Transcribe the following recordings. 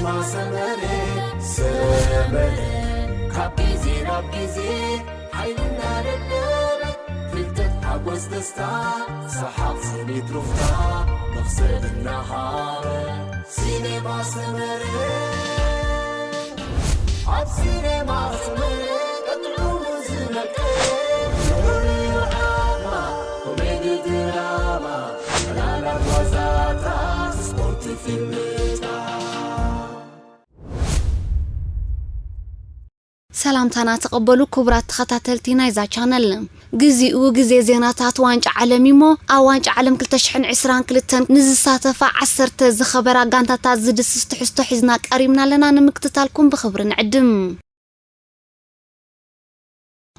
ሰመረ ሰመረ ካብ ግዜ ናብ ግዜ ሓይልና ደደበ ፍልጠት ሓጎስ ደስታ ሰሓቕ ስኒት ሩፍታ መኽሰብ እናሃበ ሲኔማ ሰመረ ኣብ ሲኔማ ሰመረ ቀጥዑ ዝነቀ ኮሜዲ ድራማ ዕላላት ዋዛታት ስፖርት ፊልምታት ሰላምታና ተቐበሉ ክቡራት ተኸታተልቲ ናይዛ ቻነል። ግዚኡ ግዜ ዜናታት ዋንጫ ዓለም እሞ ኣብ ዋንጫ ዓለም ክልተ ሽሕን ዕስራን ክልተን ንዝሳተፋ ዓሰርተ ዝኸበራ ጋንታታት ዝድስስ ትሕዝቶ ሒዝና ቀሪብና ኣለና ንምክትታልኩም ብኽብሪ ንዕድም።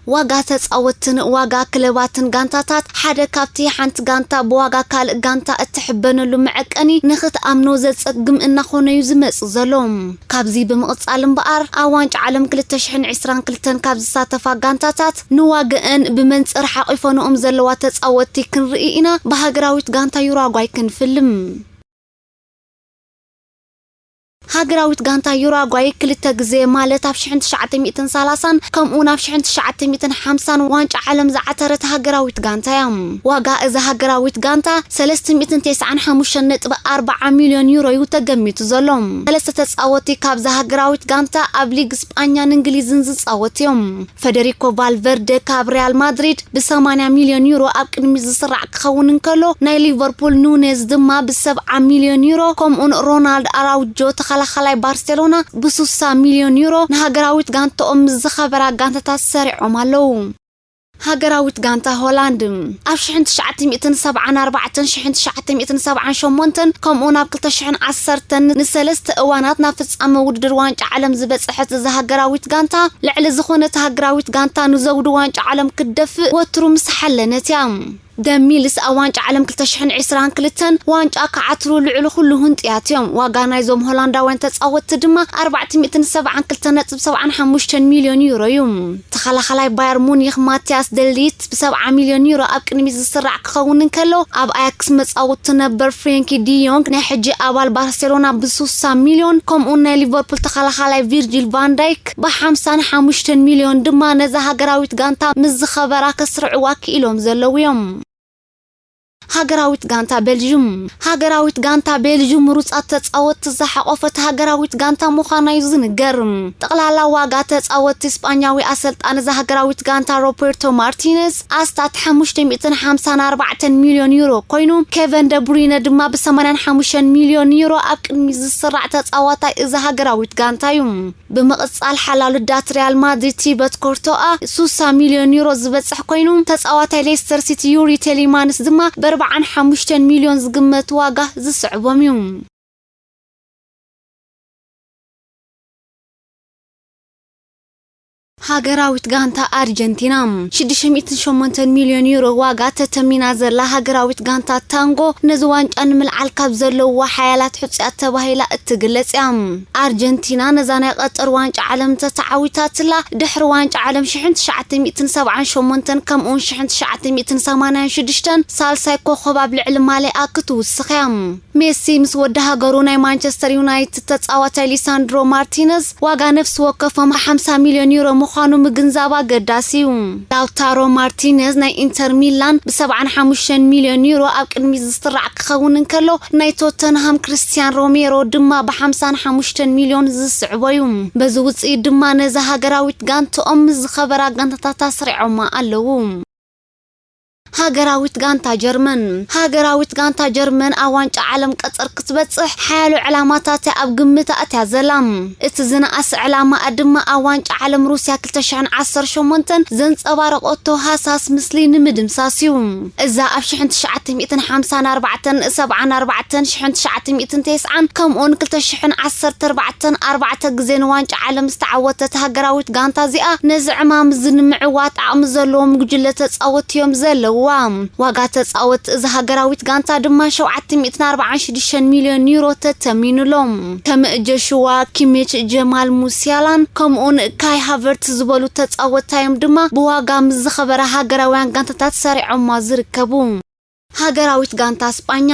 ዋጋ ተጻወትትን ዋጋ ክለባትን ጋንታታት ሓደ ካብቲ ሓንቲ ጋንታ ብዋጋ ካልእ ጋንታ እትሕበነሉ መዐቀኒ ንኽትኣምኖ ዘጸግም እናኾነ እዩ ዝመጽእ ዘሎ። ካብዚ ብምቕጻል እምበኣር ኣብ ዋንጫ ዓለም ክልተ ሽሕን ዕስራን ክልተን ካብ ዝሳተፋ ጋንታታት ንዋግአን ብመንጽር ሓቒፈንኦም ዘለዋ ተጻወትቲ ክንርኢ ኢና ብሃገራዊት ጋንታ ዩራጓይ ክንፍልም። ሃገራዊት ጋንታ ዩራጓይ ክልተ ግዜ ማለት ኣብ ሽሕን ትሽዓተ ሚእትን ሰላሳን ከምኡ ናብ ሽሕን ትሽዓተ ሚእትን ሓምሳን ዋንጫ ዓለም ዝዓተረት ሃገራዊት ጋንታ እያ። ዋጋ እዛ ሃገራዊት ጋንታ ሰለስተ ሚእትን ተስዓን ሓሙሽተን ነጥቢ ኣርባዓ ሚልዮን ዩሮ እዩ ተገሚቱ ዘሎ። ሰለስተ ተጻወቲ ካብዛ ሃገራዊት ጋንታ ኣብ ሊግ ስጳኛን እንግሊዝን ዝጻወት እዮም። ፈደሪኮ ቫልቨርደ ካብ ሪያል ማድሪድ ብ ሰማንያ ሚልዮን ዩሮ ኣብ ቅድሚት ዝስራዕ ክኸውን እንከሎ ናይ ሊቨርፑል ኑኔዝ ድማ ብ ሰብዓ ሚልዮን ዩሮ ከምኡን ሮናልድ ኣራውጆ ተኸላኻላይ ባርሴሎና ብ ሱሳ ሚልዮን ዩሮ ንሃገራዊት ጋንታኦም ምስ ዝኸበራ ጋንታታት ሰሪዖም ኣለዉ። ሃገራዊት ጋንታ ሆላንድ ኣብ ሽሕን ትሽዓተ ሚእትን ሰብዓን ኣርባዕተን ሽሕን ትሽዓተ ሚእትን ሰብዓን ሸሞንተን ከምኡ ናብ ክልተ ሽሕን ዓሰርተን ንሰለስተ እዋናት ናብ ፍጻመ ውድድር ዋንጫ ዓለም ዝበጽሐት እዛ ሃገራዊት ጋንታ ልዕሊ ዝኾነት ሃገራዊት ጋንታ ንዘውዲ ዋንጫ ዓለም ክትደፍእ ወትሩ ምስ ሓለነት እያ። ደሚልስ ኣብ ዋንጫ ዓለም ክልተ ሽሕን ዕስራን ክልተን ዋንጫ ክዓትሩ ልዕሊ ኩሉ ህንጥያት እዮም። ዋጋ ናይዞም ሆላንዳውያን ተጻወትቲ ድማ ኣርባዕተ ሚእትን ሰብዓን ክልተ ነጥቢ ሰብዓን ሓሙሽተን ሚልዮን ዩሮ እዩ። ተኸላኻላይ ባየር ሙኒኽ ማቲያስ ደሊት ብ ሰብዓ ሚልዮን ዩሮ ኣብ ቅድሚት ዝስራዕ ክኸውን እንከሎ፣ ኣብ ኣያክስ መጻወቲ ነበር ፍሬንኪ ዲዮንግ፣ ናይ ሕጂ ኣባል ባርሴሎና ብ ሱሳ ሚልዮን፣ ከምኡውን ናይ ሊቨርፑል ተኸላኻላይ ቪርጂል ቫን ዳይክ ብ ሓምሳን ሓሙሽተን ሚልዮን ድማ ነዛ ሃገራዊት ጋንታ ምስ ዝኸበራ ከስርዕዋ ክኢሎም ዘለዉ እዮም። ሃገራዊት ጋንታ ቤልዥም። ሃገራዊት ጋንታ ቤልዥም ምሩጻት ተጻወትቲ ዝሓቖፈት ሃገራዊት ጋንታ ምዃና እዩ ዝንገር። ጠቕላላ ዋጋ ተጻወትቲ ስጳኛዊ ኣሰልጣኒ እዛ ሃገራዊት ጋንታ ሮቤርቶ ማርቲነዝ ኣስታት ሓሙሽተ ሚእትን ሓምሳን ኣርባዕተን ሚልዮን ዩሮ ኮይኑ፣ ኬቨን ደብሩይነ ድማ ብ ሰማንያን ሓሙሽተን ሚልዮን ዩሮ ኣብ ቅድሚት ዝስራዕ ተጻዋታይ እዛ ሃገራዊት ጋንታ እዩ። ብምቕጻል ሓላሉ ዳት ሪያል ማድሪድ ቲበት ኮርቶኣ ሱሳ ሚልዮን ዩሮ ዝበጽሕ ኮይኑ፣ ተጻዋታይ ሌስተር ሲቲ ዩሪ ቴሊማንስ ድማ ብ ኣርባዓን ሓሙሽተን ሚልዮን ዝግመት ዋጋ ዝስዕቦም እዩ። ሃገራዊት ጋንታ ኣርጀንቲና ሽዱሽተ ሚእትን ሸሞንተን ሚልዮን ዩሮ ዋጋ ተተሚና ዘላ ሃገራዊት ጋንታ ታንጎ ነዚ ዋንጫ ንምልዓል ካብ ዘለውዋ ሓያላት ሕጹያት ተባሂላ እትግለጽ እያ። ኣርጀንቲና ነዛ ናይ ቀጠር ዋንጫ ዓለም ተተዓዊታትላ ድሕሪ ዋንጫ ዓለም ሽሕን ትሽዓተ ሚእትን ሰብዓን ሸሞንተን ከምኡውን ሽሕን ትሽዓተ ሚእትን ሰማንያን ሽዱሽተን ሳልሳይ ኮኸብ ኣብ ልዕሊ ማሊኣ ክትውስኽ እያ። ሜሲ ምስ ወዲ ሃገሩ ናይ ማንቸስተር ዩናይትድ ተጻዋታይ ሊሳንድሮ ማርቲነዝ ዋጋ ነፍሲ ወከፎም ሓምሳ ሚልዮን ዩሮ ምዃኑ ምግንዛብ ኣገዳሲ እዩ። ላውታሮ ማርቲነዝ ናይ ኢንተር ሚላን ብ ሰብዓን ሓሙሽተን ሚልዮን ዩሮ ኣብ ቅድሚት ዝስራዕ ክኸውን እንከሎ፣ ናይ ቶተንሃም ክርስቲያን ሮሜሮ ድማ ብ ሓምሳን ሓሙሽተን ሚልዮን ዝስዕቦ እዩ። በዚ ውጽኢት ድማ ነዛ ሃገራዊት ጋንትኦም ምስ ዝኸበራ ጋንታታት ኣስሪዖማ ኣለዉ። ሃገራዊት ጋንታ ጀርመን። ሃገራዊት ጋንታ ጀርመን ኣብ ዋንጫ ዓለም ቀጠር ክትበጽሕ ሓያሎ ዕላማታት እያ ኣብ ግምት ኣእትያ ዘላ። እቲ ዝነኣሰ ዕላማኣ ድማ ኣብ ዋንጫ ዓለም ሩስያ ክልተ ሽሕን ዓሰርተ ሸሞንተን ዘንጸባረቐቶ ሃሳስ ምስሊ ንምድምሳስ እዩ። እዛ ኣብ ሽሕን ትሽዓተ ሚእትን ሓምሳን ኣርባዕተን፣ ሰብዓን ኣርባዕተን፣ ሽሕን ትሽዓተ ሚእትን ተስዓን ከምኡውን ክልተ ሽሕን ዓሰርተ ኣርባዕተን ኣርባዕተ ግዜ ንዋንጫ ዓለም ዝተዓወተት ሃገራዊት ጋንታ እዚኣ ነዚ ዕማም እዚ ንምዕዋት ዓቕሚ ዘለዎም ጉጅለ ተጻወትቲ እዮም ዘለውዋ። ዋጋ ተጻወትቲ እዛ ሃገራዊት ጋንታ ድማ ሸውዓተ ሚእትን ኣርባዓን ሽዱሽተን ሚልዮን ዩሮ ተተሚኑሎም። ከም ጆሽዋ ኪሚች፣ ጀማል ሙሲያላን ከምኡውን ካይ ሃቨርት ዝበሉ ተጻወትታ እዮም ድማ ብዋጋ ምስ ዝኸበራ ሃገራውያን ጋንታታት ሰሪዖማ ዝርከቡ። ሃገራዊት ጋንታ ስጳኛ።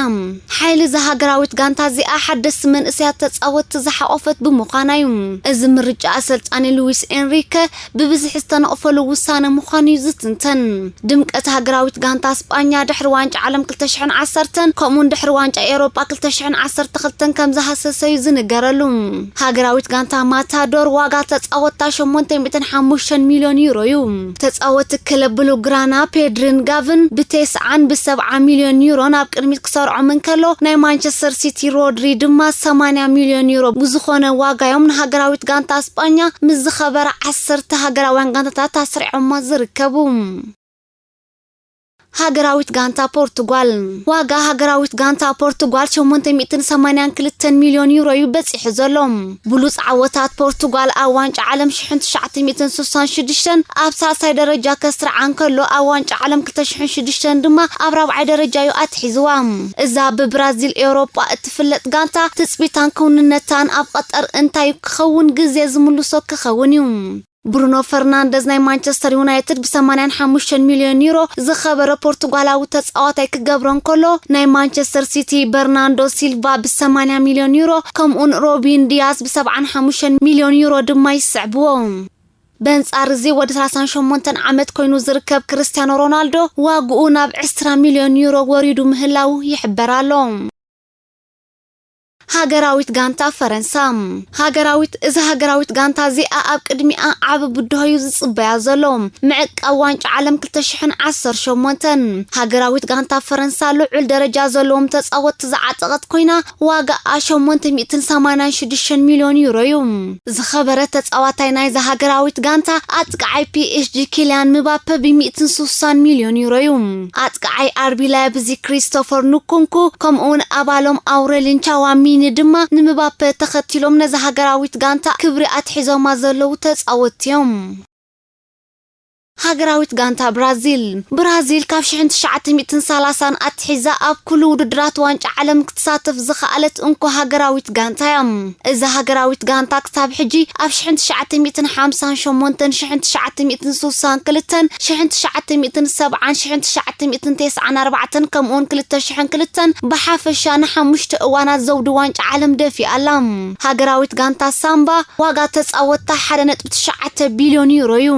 ሓይሊ እዛ ሃገራዊት ጋንታ እዚኣ ሓደስቲ መንእሰያት ተጻወትቲ ዝሓቖፈት ብምዃና እዩ። እዚ ምርጫ ኣሰልጣኒ ሉዊስ ኤንሪከ ብብዝሒ ዝተነቕፈሉ ውሳነ ምዃኑ እዩ ዝትንተን። ድምቀት ሃገራዊት ጋንታ ስጳኛ ድሕሪ ዋንጫ ዓለም ክልተ ሽሕን ዓሰርተን ከምኡውን ድሕሪ ዋንጫ ኤውሮጳ ክልተ ሽሕን ዓሰርተ ክልተን ከም ዝሃሰሰ እዩ ዝንገረሉ። ሃገራዊት ጋንታ ማታዶር ዋጋ ተጻወትታ ሸሞንተ ሚእትን ሓሙሽተን ሚልዮን ዩሮ እዩ። ተጻወቲ ክለብ ብሉግራና ፔድሪን ጋቭን ብቴስዓን ብሰብዓ ሚልዮን ዩሮን ኣብ ቅድሚት ክሰርዖም እንከሎ፣ ናይ ማንቸስተር ሲቲ ሮድሪ ድማ ሰማንያ ሚልዮን ዩሮ ብዝኾነ ዋጋ እዮም ንሃገራዊት ጋንታ ስጳኛ ምስ ዝኸበራ ዓሰርተ ሃገራውያን ጋንታታት ኣስሪዖማ ዝርከቡ። ሃገራዊት ጋንታ ፖርቱጓል። ዋጋ ሃገራዊት ጋንታ ፖርቱጓል ሸሞንተ ሚእትን ሰማንያን ክልተን ሚልዮን ዩሮ እዩ በጺሑ ዘሎ። ብሉጽ ዓወታት ፖርቱጓል ኣብ ዋንጫ ዓለም ሽሕን ትሽዓተ ሚእትን ስሳን ሽዱሽተን ኣብ ሳልሳይ ደረጃ ከስርዓ እንከሎ፣ ኣብ ዋንጫ ዓለም ክልተ ሽሕን ሽዱሽተን ድማ ኣብ ራብዓይ ደረጃ እዩ ኣትሒዝዋ። እዛ ብብራዚል ኤውሮጳ እትፍለጥ ጋንታ ትጽቢታን ክውንነታን ኣብ ቀጠር እንታይ ክኸውን ግዜ ዝምልሶ ክኸውን እዩ። ብሩኖ ፈርናንደዝ ናይ ማንቸስተር ዩናይትድ ብ ሰማንያን ሓሙሽተን ሚልዮን ዩሮ ዝኸበረ ፖርቱጋላዊ ተጻዋታይ ክገብሮ እንከሎ፣ ናይ ማንቸስተር ሲቲ በርናንዶ ሲልቫ ብ ሰማንያ ሚልዮን ዩሮ፣ ከምኡን ሮቢን ዲያዝ ብ ሰብዓን ሓሙሽተን ሚልዮን ዩሮ ድማ ይስዕብዎ። በንጻር እዚ ወዲ ሰላሳን ሸሞንተን ዓመት ኮይኑ ዝርከብ ክርስቲያኖ ሮናልዶ ዋግኡ ናብ ዕስራ ሚልዮን ዩሮ ወሪዱ ምህላው ይሕበር ኣሎ። ሃገራዊት ጋንታ ፈረንሳ። ሃገራዊት፣ እዛ ሃገራዊት ጋንታ እዚኣ ኣብ ቅድሚኣ ዓቢ ብድሆ እዩ ዝጽበያ ዘሎ። ምዕቃብ ዋንጫ ዓለም ክልተ ሽሕን ዓሰርተ ሸሞንተን። ሃገራዊት ጋንታ ፈረንሳ ልዑል ደረጃ ዘለዎም ተጻወትቲ ዝዓጠቐት ኮይና፣ ዋጋኣ ሸሞንተ ሚእትን ሰማንያን ሽዱሽተን ሚልዮን ዩሮ እዩ። ዝኸበረ ተጻዋታይ ናይዛ ሃገራዊት ጋንታ ኣጥቃዓይ ፒ ኤስ ጂ ኪልያን ምባፐ ብ ሚእትን ስሳን ሚልዮን ዩሮ እዩ። ኣጥቃዓይ ኣር ቢ ላይፕዚግ ክሪስቶፈር ንኩንኩ፣ ከምኡውን ኣባሎም ኣውሬሊን ቻዋሚኒ ድማ ንምባፐ ተኸቲሎም ነዛ ሃገራዊት ጋንታ ክብሪ ኣትሒዞማ ዘለዉ ተጻወትቲ እዮም። ሃገራዊት ጋንታ ብራዚል። ብራዚል ካብ ሽሕን ትሽዓተ ሚእትን ሰላሳን ኣትሒዛ ኣብ ኩሉ ውድድራት ዋንጫ ዓለም ክትሳተፍ ዝኸኣለት እንኮ ሃገራዊት ጋንታ እያ። እዛ ሃገራዊት ጋንታ ክሳብ ሕጂ ኣብ ሽሕን ትሽዓተ ሚእትን ሓምሳን ሸሞንተን፣ ሽሕን ትሽዓተ ሚእትን ስሳን ክልተን፣ ሽሕን ትሽዓተ ሚእትን ሰብዓን፣ ሽሕን ትሽዓተ ሚእትን ተስዓን ኣርባዕተን ከምኡውን ክልተ ሽሕን ክልተን ብሓፈሻ ንሓሙሽተ እዋናት ዘውዲ ዋንጫ ዓለም ደፊኣ ኣላ። ሃገራዊት ጋንታ ሳምባ ዋጋ ተጻወትታ ሓደ ነጥቢ ትሽዓተ ቢልዮን ዩሮ እዩ።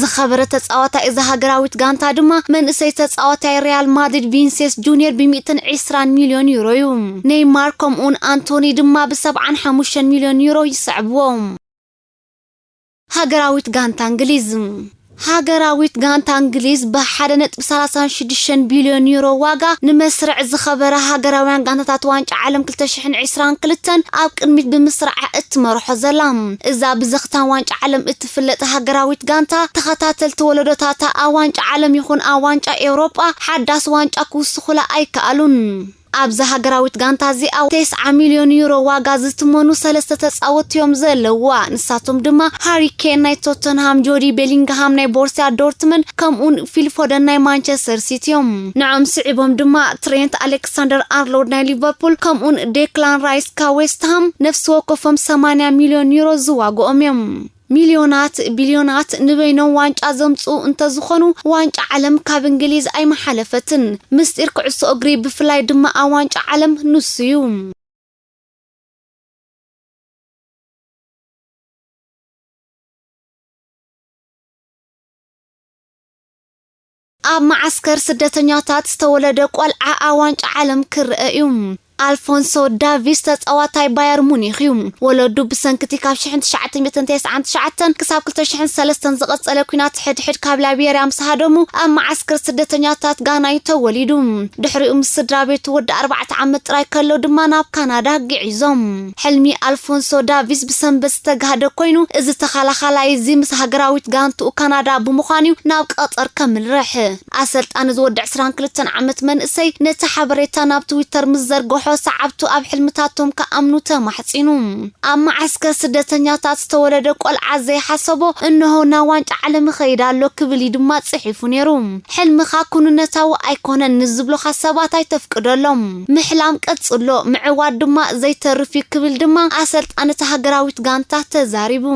ዝኸበረ ተጻዋታይ እዛ ሃገራዊት ጋንታ ድማ መንእሰይ ተጻዋታይ ሪያል ማድሪድ ቪንሴስ ጁኒየር ብ ሚእትን ዕስራን ሚልዮን ዩሮ እዩ። ኔይማር ከምኡውን ኣንቶኒ ድማ ብ ሰብዓን ሓሙሽተን ሚልዮን ዩሮ ይስዕብዎ። ሃገራዊት ጋንታ እንግሊዝ። ሃገራዊት ጋንታ እንግሊዝ ብ ሓደ ነጥቢ ሰላሳን ሽዱሽተን ቢልዮን ዩሮ ዋጋ ንመስርዕ ዝኸበረ ሃገራውያን ጋንታታት ዋንጫ ዓለም ክልተ ሽሕን ዕስራን ክልተን ኣብ ቅድሚት ብምስራዓ እትመርሖ ዘላ። እዛ ብዘኽታም ዋንጫ ዓለም እትፍለጥ ሃገራዊት ጋንታ፣ ተኸታተልቲ ወለዶታታ ኣብ ዋንጫ ዓለም ይኹን ኣብ ዋንጫ ኤውሮጳ ሓዳስ ዋንጫ ክውስኹላ ኣይከኣሉን። ኣብዛ ሃገራዊት ጋንታ እዚኣ ተስዓ ሚልዮን ዩሮ ዋጋ ዝትመኑ ሰለስተ ተጻወትቲ እዮም ዘለውዋ። ንሳቶም ድማ ሃሪ ኬን ናይ ቶተንሃም፣ ጆዲ ቤሊንግሃም ናይ ቦርሲያ ዶርትመንድ፣ ከምኡን ፊል ፎደን ናይ ማንቸስተር ሲቲ እዮም። ንዖም ስዒቦም ድማ ትሬንት ኣሌክሳንደር ኣርሎድ ናይ ሊቨርፑል፣ ከምኡን ዴክላን ራይስ ካብ ዌስትሃም ነፍሲ ወከፎም ሰማንያ ሚልዮን ዩሮ ዝዋግኦም እዮም። ሚልዮናት ቢልዮናት ንበይኖም ዋንጫ ዘምጽኡ እንተዝኾኑ፣ ዋንጫ ዓለም ካብ እንግሊዝ ኣይምሓለፈትን። ምስጢር ኩዕሶ እግሪ፣ ብፍላይ ድማ ኣብ ዋንጫ ዓለም፣ ንሱ እዩ። ኣብ መዓስከር ስደተኛታት ዝተወለደ ቆልዓ ኣብ ዋንጫ ዓለም ክረአ እዩ። ኣልፎንሶ ዳቪስ ተጻዋታይ ባየር ሙኒኽ እዩ። ወለዱ ብሰንክቲ ካብ ሽሕን ትሽዓተ ሚእትን ተስዓን ትሽዓተን ክሳብ ክልተ ሽሕን ሰለስተን ዝቐጸለ ኲናት ሕድሕድ ካብ ላይቤርያ ምስ ሃደሙ ኣብ መዓስከር ስደተኛታት ጋና እዩ ተወሊዱ። ድሕሪኡ ምስ ስድራ ቤቱ ወዲ ኣርባዕተ ዓመት ጥራይ ከሎ ድማ ናብ ካናዳ ግዒዞም። ሕልሚ ኣልፎንሶ ዳቪስ ብሰንበት ዝተጋህደ ኮይኑ፣ እዚ ተኸላኻላይ እዚ ምስ ሃገራዊት ጋንትኡ ካናዳ ብምዃን እዩ ናብ ቀጠር ከምርሕ። ኣሰልጣኒ እዚ ወዲ ዕስራን ክልተን ዓመት መንእሰይ ነቲ ሓበሬታ ናብ ትዊተር ምስ ዘርግሖ፣ ሰዓብቱ ኣብ ሕልምታቶም ክኣምኑ ተማሕጺኑ። ኣብ መዓስከር ስደተኛታት ዝተወለደ ቆልዓ ዘይሓሰቦ፣ እንሆ ናብ ዋንጫ ዓለም ይኸይድ ኣሎ ክብል እዩ ድማ ጽሒፉ ነይሩ። ሕልምኻ ኩንነታዊ ኣይኮነን ንዝብሉኻ ሰባት ኣይተፍቅደሎም። ምሕላም ቀጽሎ፣ ምዕዋት ድማ ዘይተርፍ እዩ ክብል ድማ ኣሰልጣኒ እታ ሃገራዊት ጋንታ ተዛሪቡ።